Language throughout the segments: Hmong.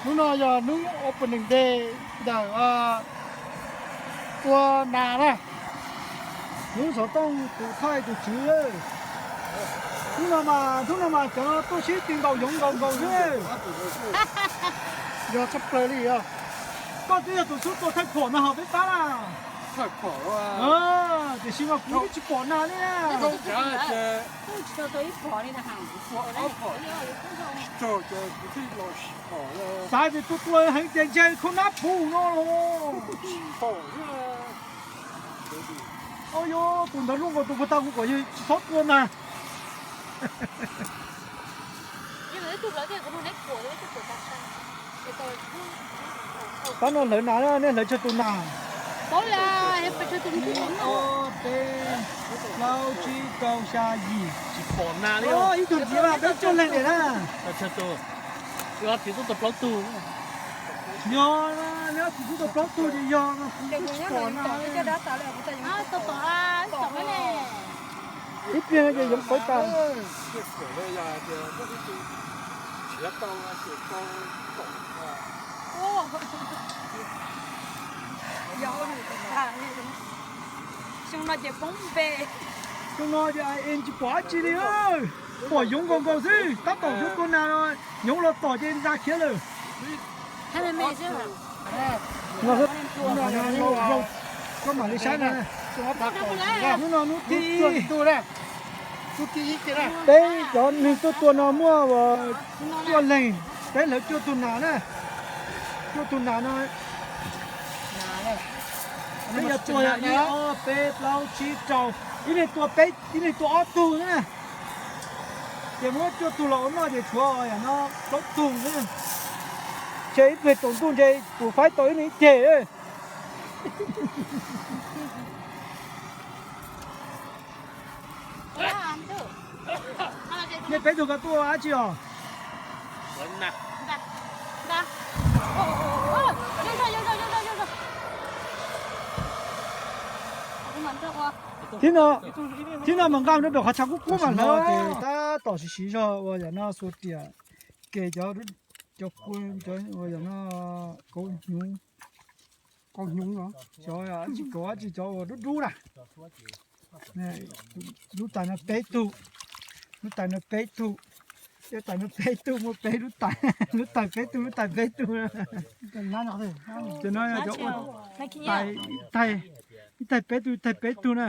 Hnub no yog hnub opening day ntawm tua nas na. Hnub xov tooj tus thaij tus tswv. Hnub no mas, hnub no mas cov no tuaj sib ti nkaus yoov nkaus nkaus xwb. Yog tshaj plaws li os. Koj twb yog tus xub tua thaij phom no hos peb pab na. Tiam sis mas kuv twb tsis pom nas li na. Xav tias tua tua heev ces ntshe khaub nab puv no los. Au yog tus ntawd luaj nkaus tus puag ta kuv kom yawg tsis txhob tua nas. Pab no hlawv nas, nej hlawv tsawg tus nas? Ob, peb, plaub, tsib, rau, xya, yim. Tsis pom nas li. Ib tug ntxiv mas peb cuaj leeg tiag na. Ob tug, ob tug plaub tug. Yog, neb ob tug xub tua plaub tug ces yog, kuv twb tsis pom nas li. Ib pliag no ces yoov pawv tas. Xyoo no ces poob npe. Xyoo no ces tsis pom dab tsi li. Pom yoov nkaus nkaus xwb, tab tom yuav tua nas, yoov los tom ces ntxa khiav lawm. Koj mam li saib na. Hnub no hnub thib ib, peb cov neeg tuaj tua no muaj cuaj leeg, peb hlawv cuaj tug nas na. Cuaj tug nas no, peb yuav tua yog ib, ob, peb, plaub, tsib, rau, ib leeg tua peb, ib leeg tua ob tug na. Ces muab cuaj tug los ua noj ces tshuav yam no plaub tug na. Ntshe ib pliag tsaus ntuj ntshe kuv faib tau ib leeg ib ceg. Nej peb tug ko tuaj ua dab tsi os? Thib no, thib no mas nqa rau qhov tshav kub kub mas hlawv. Tab tom siv siv zog ua yam no xuas riam, ces cov, cov kua, cov ua yam no, kauv hnyuv, kauv hnyuv, cov tsis kauv dab tsi, cov uas dub dub na. Lub tais no peb tug, lub tais no peb tug, lub tais no peb tug, muaj peb lub tais, lub tais peb tug, lub tais peb tug. Cov no yog cov ua tais, ib tais peb tug, ib tais peb tug na.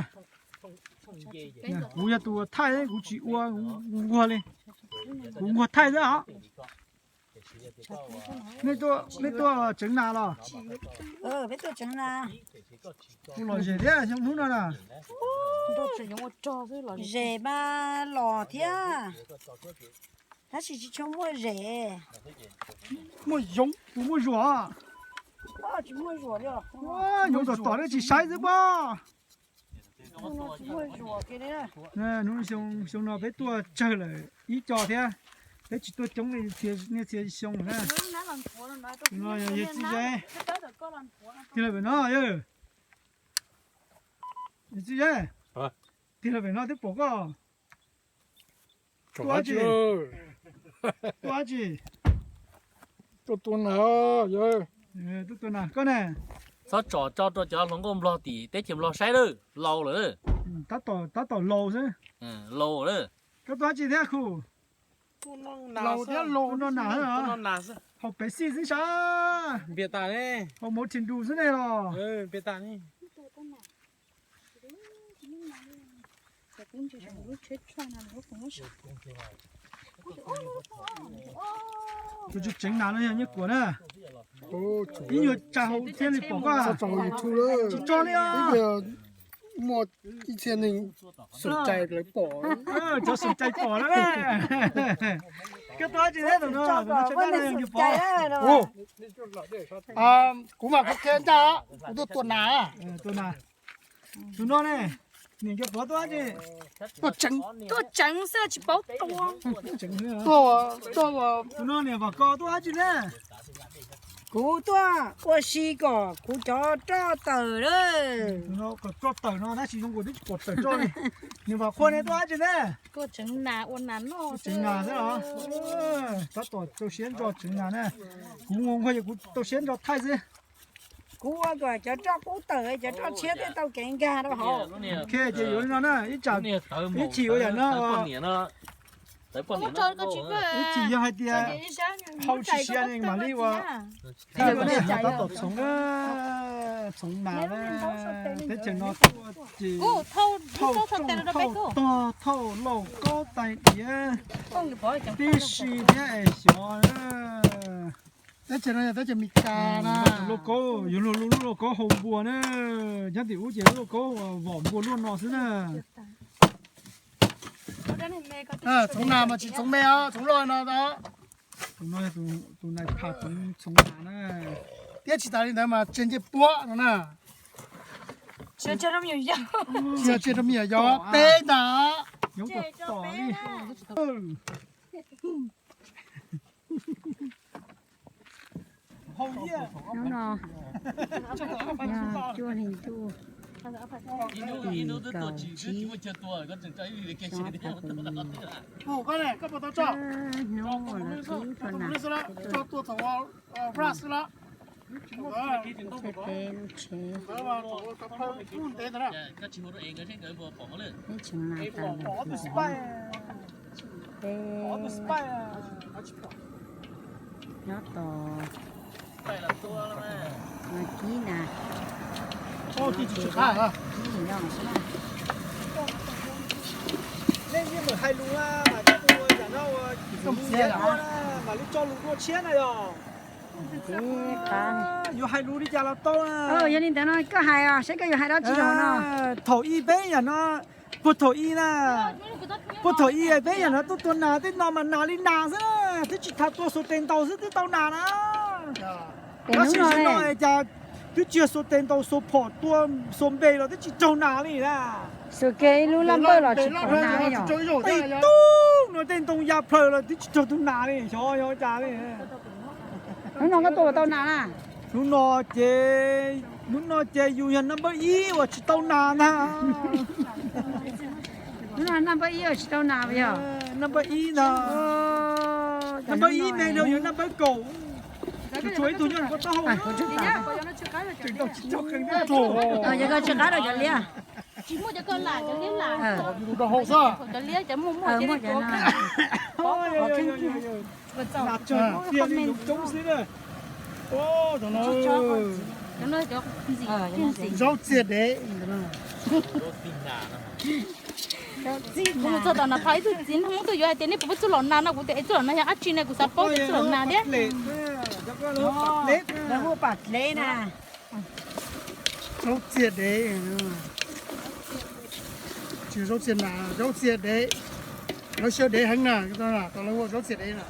Kuv yog tus thaij, kuv tsis ua, kuv nquag li, kuv nquag thaij xwb os. Nej tuaj tseev nas los? Peb tuaj tseev nas. Kuv los zem thiab xyoo hnub no na. Zem mas los thiab, tab sis tsis tshua muaj zem. Muaj yoov, kuv muaj zuam. Tsis muaj zuam li. Yoov tom tom nej tsis saib xwb pob. Hnub xyoo no peb tuaj tsawg lawm ib co thiab, peb tsis tuaj coob li nej txhia xyoo na. No yog yawg Txij Zeb, tig los pem no yawg. Yawg Txij Zeb, tig los pem no twb pom koj. Tuaj dab tsi? Tuaj dab tsi? Tuaj tua nas. Tuaj tua nas koj ne. Txhob tsom tso rau cov hluas nkauj nplog tim teb chaws nplog saib lawm, laus lawm. Tab tom laus xwb. Laus lawm. Koj tuaj dab tsi thiab khu? Laus thiab laus no nas, haus pev xij xwb sav. Haus Mountain Dew xwb ne los. Tus tseev nas no yog Nyiaj Kuam na. Ib nyuag tsa hauv thiaj li pom koj. Tsis tso li os. Muaj ib txhia neeg xom cai lawv pom. Cov xom cai pom lawm. Koj tuaj dab tsi thiab tus no? Kuv mas qhia ncaj, kuv tuaj tua nas. Tus no ne, nim nco pov tuaj dab tsi? Tuaj tseev xwb tsis paub tua. Tus no niam Vam Kos tuaj dab tsi na? Kuv tuaj ua si kom kuv cov roj tawm lawm. Kom roj tawm no tab sis zoo nkaus twb tsis pom tawm roj li. Nws vam qhua ne tuaj dab tsi ne? Tseev nas xwb los? Tab tom tau siab ntso tseev nas na. Kuv ua nkuaj ces kuv tau siab ntso thaij xwb. Kuv ua kom cov roj qub tawm, cov roj tshiab thiaj tau kev nkag rau hauv. Ok, ces yuav li no na, ib tsam, ib chim ua yam no, ib chim yog hais tias hau tsis siav ne mam li ua. Tab tom txhoov, txhoov nas na. Teb chaws no tuaj ces thauj rooj thauj tog thauj lauj kaub tais diav tib si thiab es xyov. Teb chaws no yog teb chaws Mes Kas na. Lauj kaub, yuav luag lub lauj kaub hau npua na. Nyob tim ub ces lub lauj kaub vom npua luaj no xwb na. Txhoov nas mas tsis txhoov me os, txhoov loj no. Tus no yog tus nais phas txhoov nas na. Thiab tsis tas li ntawd mas tseg ncej puab no na. Tsis yog tseg rau me nyuam yaus, peb ntag. Hnub no yog cuaj hli ntuj, tim kaum tsib, xyoo ob phav kaum yim. Hnub uas los kib rau nas, lub tsheb teb, lub tsheb, lub tsheb nas tas lawm. Peb nyob tos kib nas, kib nim no xwb na. Nej yeej meem hais lus mas coj mus yam no ua, mas lub tso lus dua tshiab na yog. Yuav hais lus li cas los tau na. Yog li ntawd no koj hais os, saib koj yuav hais dab tsi no. Thaum ub peb yam no, puag thaum ub na, puag thaum ub peb yam no tuaj tua nas tej no mas nas li nas xwb, twb tsis tas tua xuas tes ntaus xwb twb tau nas na. Tab sis nim no cas twb tsis yog xuas tes ntaus, xuas phom tua, xuas npe los twb tsis raug nas li na. Xuas kiag ib lub laj npawj los tsis pom nas li yom. Tej tug no tej ntoo ya plaws los twb tsis raug tus nas li, xyov yog cas li. Hnub no koj tua puas tau nas na? Hnub no ces, hnub no ces yus yog naj npawb ib uas tsis tau nas ntag. Hnub no naj npawb ib uas tsis tau nas yog? Naj npawb ib ntag. Naj npawb ib me li yog naj npawb kaum. Tshuav ib tug nyob ko taub hau. Yog koj tsis qab rau cov liab. Tsis muaj cov koj lam cov liab lam. Cov liab cov muaj muaj cov no. Nas tsawg tiag li, yoov coob xwb na. Zaub txiag dev. Kuv mus txog tom no thov ib tug txiv Hmoob tuaj yuav hais tias nej puas pub txuj lom nas no, kuv tias es txuj lom nas yog dab tsi ne, kuv xav paub txuj lom nas thiab. Lawv hu pam dleb na. Zaub txiag dev. Tsis zaub txiag nas, zaub txiag dev. Lawv xyaw dev heev na, tau lawv hu zaub txiag dev na.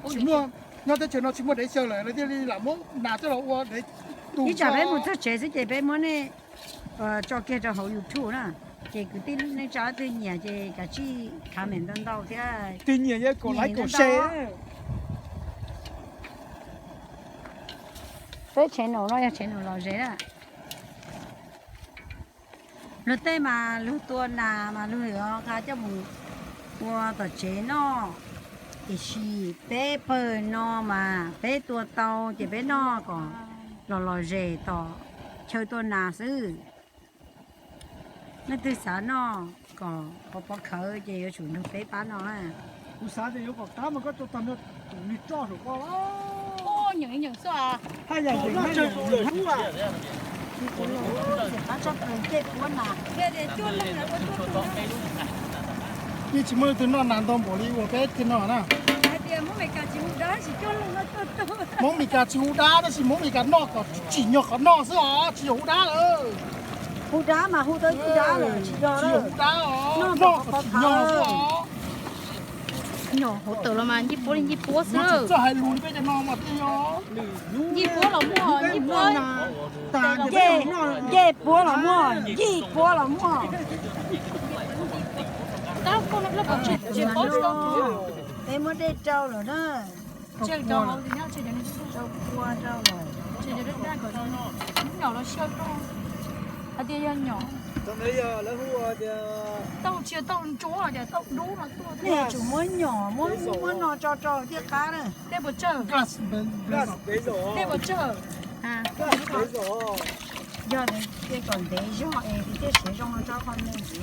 Tsis muaj, nyob teb chaws no tsis muaj dev xyaw lawm, lawv thiaj li lam muab nas coj los ua dev tu. Ib tsam peb mus txog tsev xwb ces peb muab nej tso kiag rau hauv YouTube na. Ces kwv tij neej tsa leej twg nyiam ces kav tsij comment ntau ntau thiab. Twg nyiam yog kaum like kaum share. Peb channel no yog channel lom zem na. Luag tej mas luag tua nas mas luag yuav nqa coj mus ua tom tsev noj, tiam sis peb pawg no mas peb tua tau ces peb noj kom los lom zem tom chaw tua nas xwb. Leej twg xav noj kom pov pov khawv ces yuav tsum nrog peb pab noj na. Kuv xav tias yuav kom qab mas koj tua tag nrho tus me roj saum koj los. Nyeem nyeem xwb. Yeej tsis muaj leej twg noj nas ntau npaum li uas peb thiaj noj na. Hmoob Mes Kas tsis hu dab tab sis Hmoob Mes Kas noj kom tsim nyog qhov noj xwb os, tsis yog hu dab lawm. Hu dab mas hu tau ib tug dab lawm tsis yog, tsis yog hu dab os, noj kom tsim nyog xwb os. Nyuam hauv tawm los mas ncej puab li ncej puab xwb. Txawj hais lus li peb cov no mas thiaj yog. Ncej puab los muaj, ncej puab. Ncej puab los muaj, ncej puab los muaj. Peb muab dej rau lawm na. Tseg cov hauv, tseg cov, tseg cov daj daj kom nyom los siab rau. Hais tias yog nyom, tauj tsis yog tauj ntsuab, hais tias tauj dub no tuaj. Nej yuav tsum muab nyom, muab ub muab no tso rau thiaj qab na. Dej puas tsawg? Dej puas tsawg? Yog tias kom ntev zog es thiaj siav zoo no tso qhov me ntsis.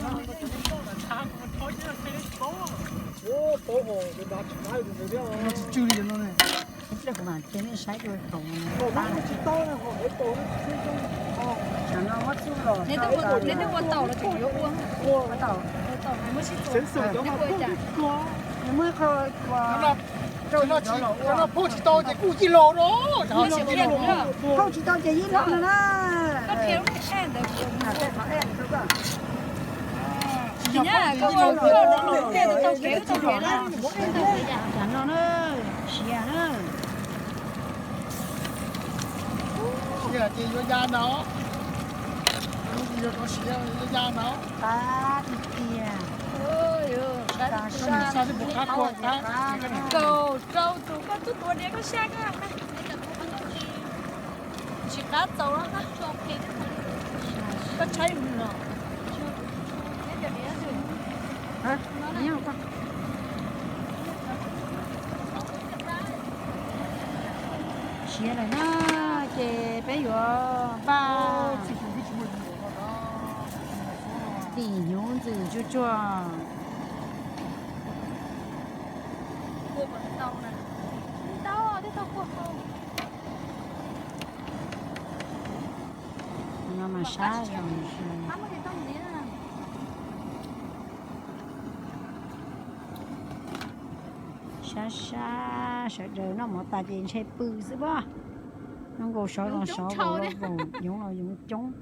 Tsis tsw li no ne. Kuv mam cia nej saib dua kaum. Tsam no muab txuj los, nej twb ua tau los tseem yuav ua. Ua tau. Muab qho rau no los ua. Phauj tsis tau ces kuj yij laug no. Phauj tsis tau ces yij laug no na. Tsis yog phauj ces yij laug no. Tsam no na, siav na. Siav ces yuav ya no. Yog rau siav yuav ya no. Qab tiag tiag. Kaum rau tus koj twb tuav diav koj sab koj. Tsis qab txaus. Koj tshaib mus no. Siav lawm na, ces peb yuav npaj tim hnyuv ntxwm tsuag tsuag. No mas sab zoo. Sab sab sawv daws noj mov tas ces ntshe pw xwb pob. Noj nkaus sov los sov, nkaus los nkaus, yoov los yoov coob.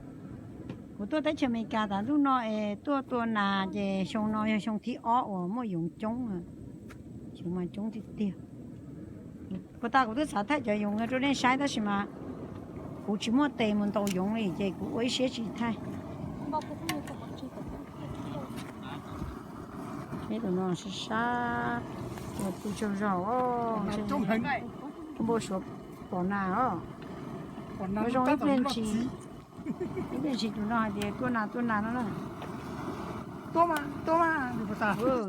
Kuv tuaj teb chaws Amelikas tas ntuj no es tuaj tua nas ces xyoo no yog xyoo thib ob uas muaj yoov coob. Xyoo mas coob tiag tiag. Puag ta kuv twb xav thaij cov yoov no rau nej saib tab sis mas kuv tsis muaj tes mus ntaus yoov li ces kuv ua ib siab tsis thaij. Peb tus no sab sab, pw tsaug zog, npau suav pom nas os. Zoo ib pliag ntshis, ib pliag ntshis tus no hais tias tuaj nas tuaj nas no na.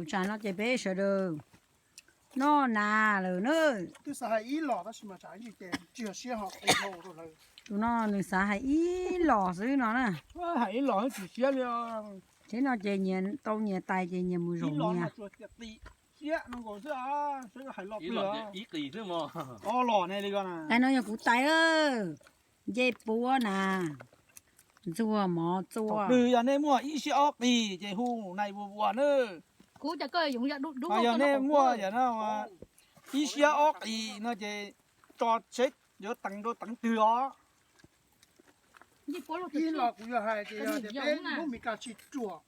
Tsam no ces peb sawv daws noj nas lawm na. Tus no nws xav hais ib los xwb no na. Tib no ces nyias tau nyias tais ces nyias mus zaum nyias. Tais no yog kuv tais, ncej puab na, ntxuag mov txua. Yog nej muaj ib siab ob qis ces hu nais vuas vuas na. Yog nej muaj ib siab ob qis no ces tso seb yuav teev rau teev twg os. Ib los kuv yog hais tias yog tias peb lub Meskas tsis ruam,